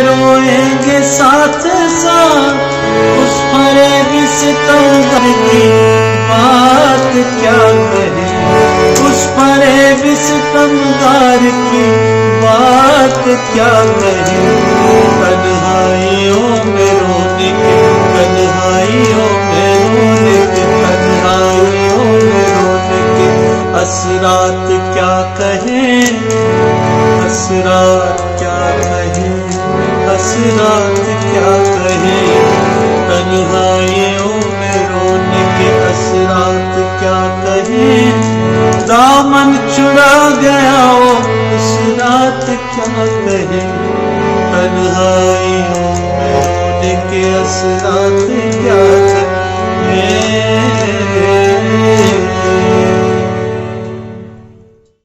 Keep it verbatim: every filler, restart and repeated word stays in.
روئیں گے ساتھ ساتھ، اس فریب ستمگار کی بات کیا کہیں، اس فریب ستمگار کی بات کیا کہیں۔ تنہائیوں میں رونے کے، تنہائیوں میں رونے کے، تنہائیوں میں رونے کے اثرات کیا کہیں، اثرات کیا کہیں، اثرات کیا کہیں، تنہائیوں میں رونے کے اثرات کیا کہیں۔ دامن چھڑا گیا وہ اس رات کیا کہیں، تنہائیوں میں رونے کے اثرات